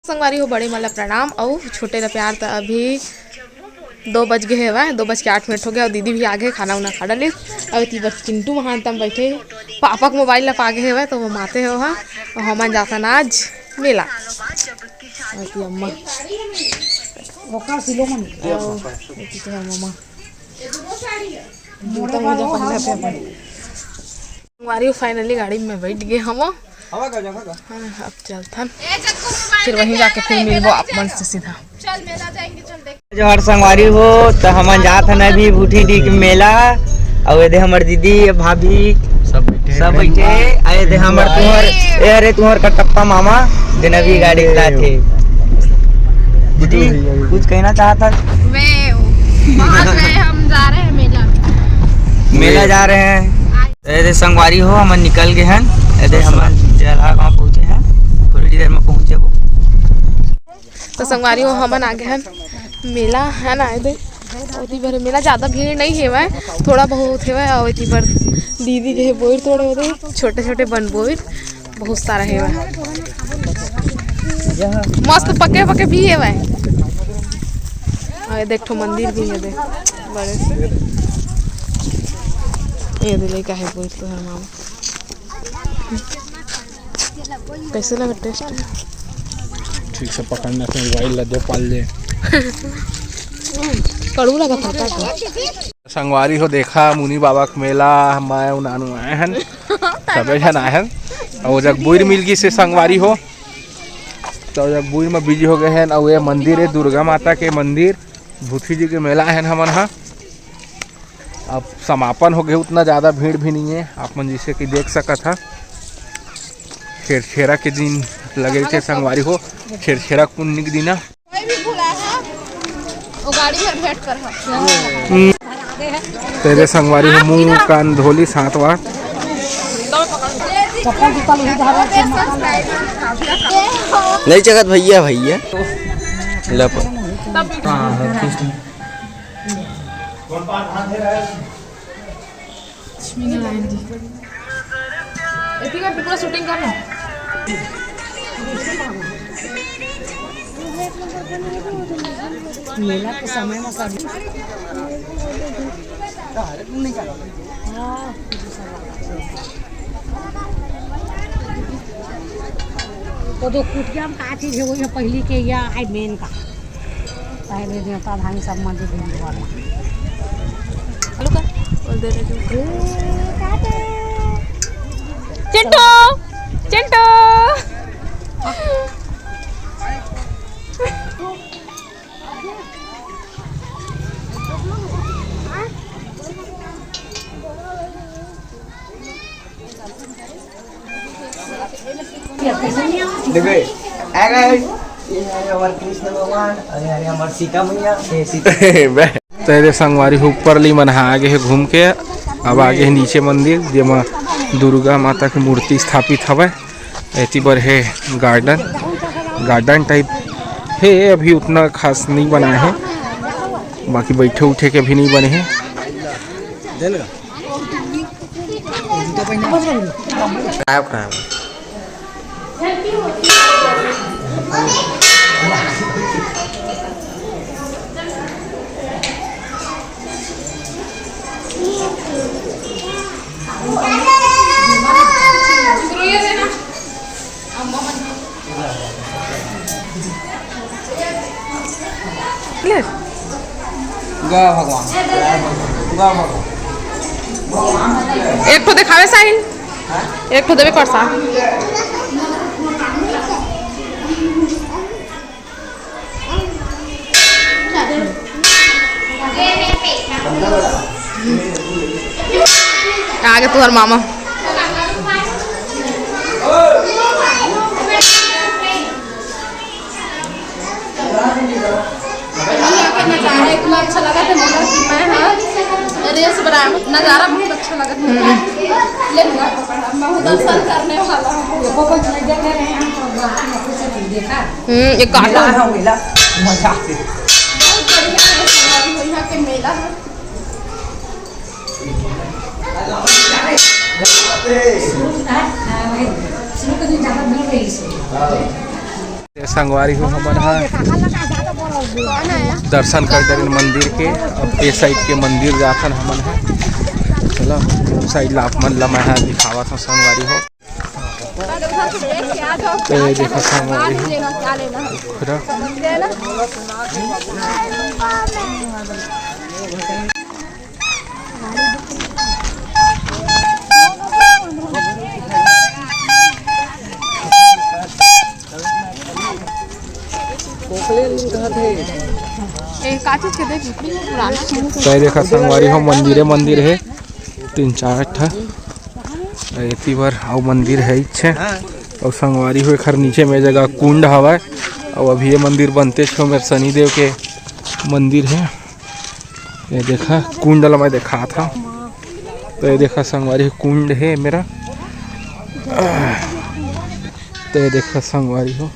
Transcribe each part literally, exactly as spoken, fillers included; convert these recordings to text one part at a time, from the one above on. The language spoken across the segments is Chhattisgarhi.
संगवारी हो, बड़े मन ला प्रणाम अउ छोटे ला प्यार। त अभी दो बज गे हवय, दो बज के आठ मिनट हो गया अउ दीदी भी आ गे, खाना उना खा डालिस। अउ एती बर चिंटू महानतम बैठे, पापा के मोबाइल ला पागे हवय, तो वो माते हो हा। अउ हमन जाथन आज मेला। अउ एती अम्मा, ओकर सिलो मन। अउ एती तो है मम्मा। जूता मोजा पहन लेते हैं अपन। संगवारी हो, finally गाड़ी में बैठ गए हम। हाँ, अब चलथन। फिर वहीं जाके फिर मिलबो आप मन से सीधा। जोहार संगवारी हो, त हमन जात हन अभी भूठी डी के मेला। अउ एदे हमर दीदी, भाभी, सब बैठे सब हैं। बैठे। अउ एदे हमर तुहर, ए अरे तुहर कटप्पा मामा, जेन अभी गाड़ी चलात हे। दीदी, कुछ कहना चाहत हस? मैं, आज मैं, हम जा रहे हैं मेला। मेला जा रहे हैं। एदे संगवारी हो, हमन निकल गए हैं। एदे हमन जलहा गांव पहुंचे हैं, थोड़ी देर में पहुंचे वो। तो संगवारी हो, हमन आ गए हैं मेला, है ना? एदे ओती बर मेला ज्यादा भीड़ नहीं हेवय, थोड़ा बहुत हेवय। अउ एती बर दीदी के बोर तोड़े होते, छोटे छोटे बन बोर। बहुत सारा हेवय, मस्त पके पके भी हेवय। अउ ये देख, ठो मंदिर भी हे दे, बड़े से। ये दे लइका हे, बोल तो हर मामा। कैसे लगा taste? ठीक से पकड़ना, तो मोबाइल ला दे पाल ले। कड़ू लगा था का? संगवारी हो, देखा मुनि बाबा के मेला, मैं उ नानू आए हन, सबे झन आए हन। अउ जगबुइर मिल गई से संगवारी हो, तो जगबुइर में बिजी हो गए हन। अउ ये मंदिर है दुर्गा माता के मंदिर, भूथी जी के मेला आए हन हमन हा। अब समापन हो गए, उतना ज़्यादा भीड़ भी नहीं है, आप मन जैसे कि देख सकत हा। छेरछेरा के दिन लगे थे संगवारी हो, छेरछेरा पुन्नी के दिन। कोई भी भुला है, वो गाड़ी में भेंट कर है। तेरे संगवारी हो, मुंह कान धोली सात बार। नहीं चकत भैया, भैया। लप। लक्ष्मी नारायण जी। एती का पूरा shooting करना। मेला के समय में सब। हाँ। वो जो कुटिया में का चीज है, वही पहली के या आई मेन का। पहले देवता धाम सब मंदिर घूम के आना। चालू कर। बोल दे रहे जो। चिंटू, चिंटू। देखो, आ गए। ये हरे हमारे कृष्ण भगवान, अरे हरे हमारे सीता मैया, ये सीता। बे। तेरे संगवारी हो, ऊपर ली मन हा आगे हे घूम के, अब आगे हे नीचे मंदिर, जेमा दुर्गा माता के मूर्ति स्थापित हवय। एती बर हे garden, garden type हे, अभी उतना खास नहीं बना हे, बाकी बैठे उठे के भी नहीं बने हे। ले। गा भगवान, गा भगवान। एक ठो देखावे साहिल, एक ठो देवे कर सा। आगे तुहर मामा। नजारा इतना अच्छा लगा था, मगर कि मैं, हाँ, रेस बना, नजारा बहुत अच्छा लगा था। ले लूँगा पकड़, अब मैं दर्शन करने वाला हूँ। हम्म, ये काटो। मेला है, मेला, मजा। बहुत बढ़िया है, यहाँ के मेला है। ते संगवारी हो, हमन ह दर्शन कर डरेन मंदिर के। अब ए साइड के मंदिर जाथन हमन ह। चलो, साइड ला आप मन ला मैं ह दिखावत हूँ संगवारी हो। तो ये देखो संगवारी हो, खुरा। ए, का चीज के देख, पुराना। तो ये देखा संगवारी हो, मंदिरे मंदिर हे, तीन चार ठा। एती बर अउ मंदिर हे इच्छे। अउ संगवारी हो, एखर नीचे में जगह कुंड हवय। अउ अभी ये मंदिर बनते छो, मेर शनिदेव के मंदिर हे। ये देखा, कुंड ला मैं देखात हव। तो ये देखा संगवारी हो, कुंड हे मेरा। तो ये देखा संगवारी हो,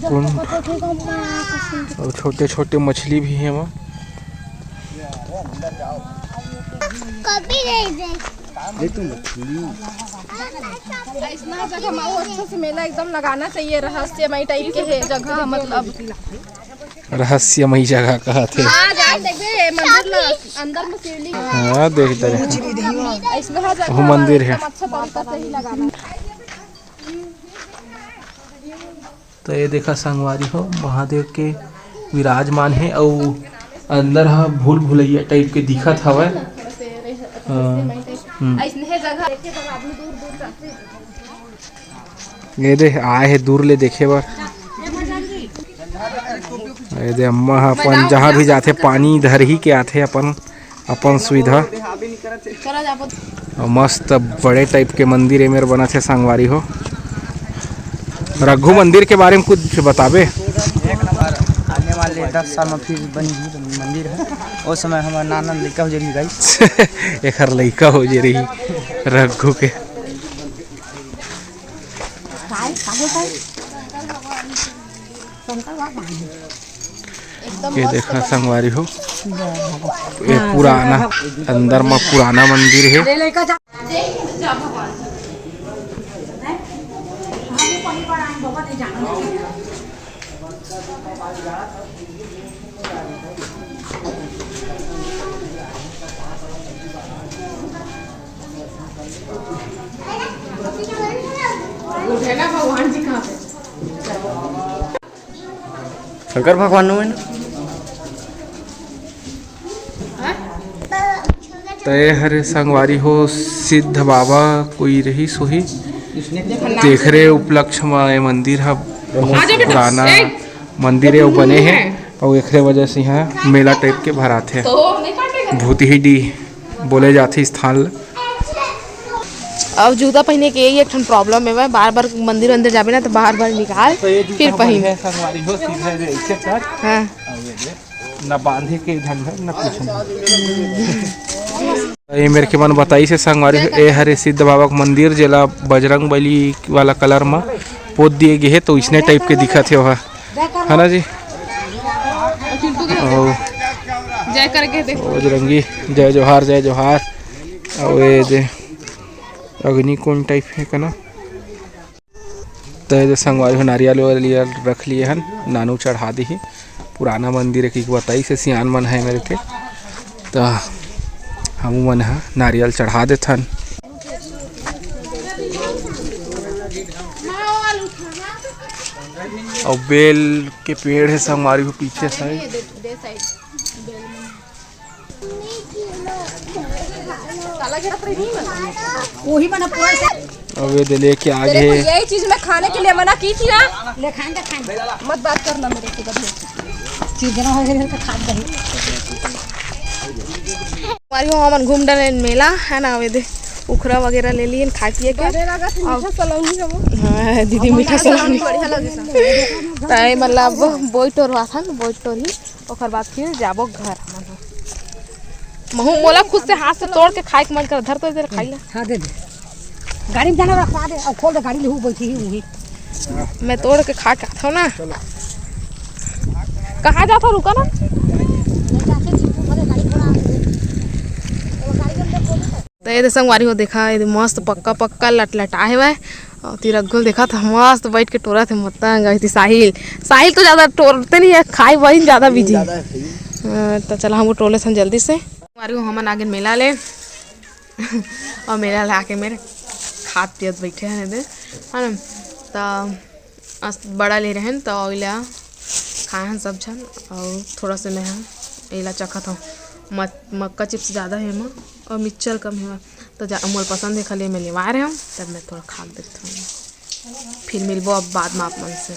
कुंड। अउ छोटे छोटे मछली भी हे वहाँ। कभी नहीं दे। अइसना जगह में वो अच्छा से मेला एकदम लगाना चाहिए, रहस्यमय टाइप के हे जगह, मतलब। रहस्यमय जगह कहत हे। हाँ, जाके देखबे, मंदिर ला, अंदर में शिवलिंग। हाँ, देख दे। अइसना जगह वो मंदिर हे। एकदम अच्छा तरीका से ही लगाना। तो ये देखा संगवारी हो, महादेव के विराजमान हे अउ अंदर ह भूल भुलैया टाइप के दिखत हवय। हाँ, हम्म। ये दे आए हे दूर ले देखे बर। ये दे अम्मा ह अपन जहाँ भी जाथे पानी धरही के आथे अपन अपन सुविधा। अउ मस्त बड़े टाइप के मंदिर ए मेर बनत हे संगवारी हो। रघु मंदिर के बारे में कुछ बताबे? एक नंबर, आने वाले दस साल में फिर बनी ही मंदिर है। ओ समय हमर नाना लइका हो जाही गाइस। एखर लइका हो जे रही रघु के। ये देखा संगवारी हो, ये पुराना, अंदर में पुराना मंदिर है। भगवान जी कहाँ पे? शंकर भगवान नो है ना? तय हरे संगवारी हो, सिद्ध बाबा कोई रहिस होही, तेखरे उपलक्ष्य म ए मंदिर ह बहुत पुराना मंदिर हे, अउ बने हे, अउ एकरे वजह से इहाँ मेला टाइप के भराथे। भूतही डीह बोले जाथे स्थान ल। अब जूता पहिने के यही एक ठन problem हे, बार बार मंदिर अंदर जाबे ना, तो बार बार निकाल, तो ये जूता फिर पहिन। बढ़िया संगवारी हो, सीधा जे ऐसे कर। हाँ। अब ये दे, ना बांधे के ढंग है, ना कुछ नहीं। ये मेरे के मन बताइस हे संगवारी हो, ए हरे सिद्ध बाबा के मंदिर, जेला बजरंग बली वाला colour म पोत दिए गे हे, तो इसने type के दिखत हे ओहा, है ना जी? ओ, जय करके देखो। बजरंगी, जय जोहार, जय जोहार। अउ ये दे अग्निकुंड type हे कना। तो ये दे संगवारी हो, नारियल वारियल रख लिए हन, नानू चढ़ा दी ही। पुराना मंदिर हे कि बताइस हे सियान मन हे मेरे थे, तो हमू मन ह नारियल चढ़ा देथन। अउ बेल के पेड़ हे संगवारी हो पीछे side। वही बना पूरा से। अब ये दे लेके आ तेरे को गए। यही चीज मैं खाने के लिए मना की थी ना। ले खाएंगे, खाएंगे। मत बात करना मेरे से कभी। चीज ना हो गई तो खा गई। हमारी हो हमन घूम डरेन मेला है ना, अबे दे उखरा वगैरह ले लियन खाए पिए के। बड़े लगा थी मीठा सलौनी का वो। हाँ दीदी, मीठा सलौनी। बढ़िया लगे सा। ताई मतलब बोई टोरवा था ना, बोई टोरी। ओकर बाद फिर जाबो घर। महू मोला खुद से हाथ से तोड़ के खाए के मन कर, धर तो इधर खाई ला। हाँ, दे दे। गाड़ी में जाना रखवा दे, अब खोल दे गाड़ी, ले हूँ बैठी ही वहीं। मैं तोड़ के खा के आता हूँ ना। कहाँ जाता, रुका ना। तो ये दे संगवारी हो, देखा, ये दे मस्त पक्का पक्का लटलटा हेवय। अउ ती रघुल देखा था, मस्त बैठ के टोरा थे मत्ता गई थी साहिल। साहिल तो ज्यादा टोरते नहीं है, खाई वही ज्यादा बिजी। हाँ, तो चला हम टोले सन जल्दी से। हमारे को हमन आगे मेला ले। अउ मेला ले आके मेरे खात पियत बैठे हैं दे, है ना? तो अस बड़ा ले रहेन, तो ओइला खाए हन सब झन, अउ थोड़ा से मैं हन एला चखत हूँ। मक-, मक्का चिप्स ज़्यादा है एमा, अउ मिक्सचर कम है, तो जा-, मोला पसंद है, खाली मैं लेवा रहे हूँ, तब मैं थोड़ा खा के देखता हूँ। फिर मिलबो अब बाद में आप मन से।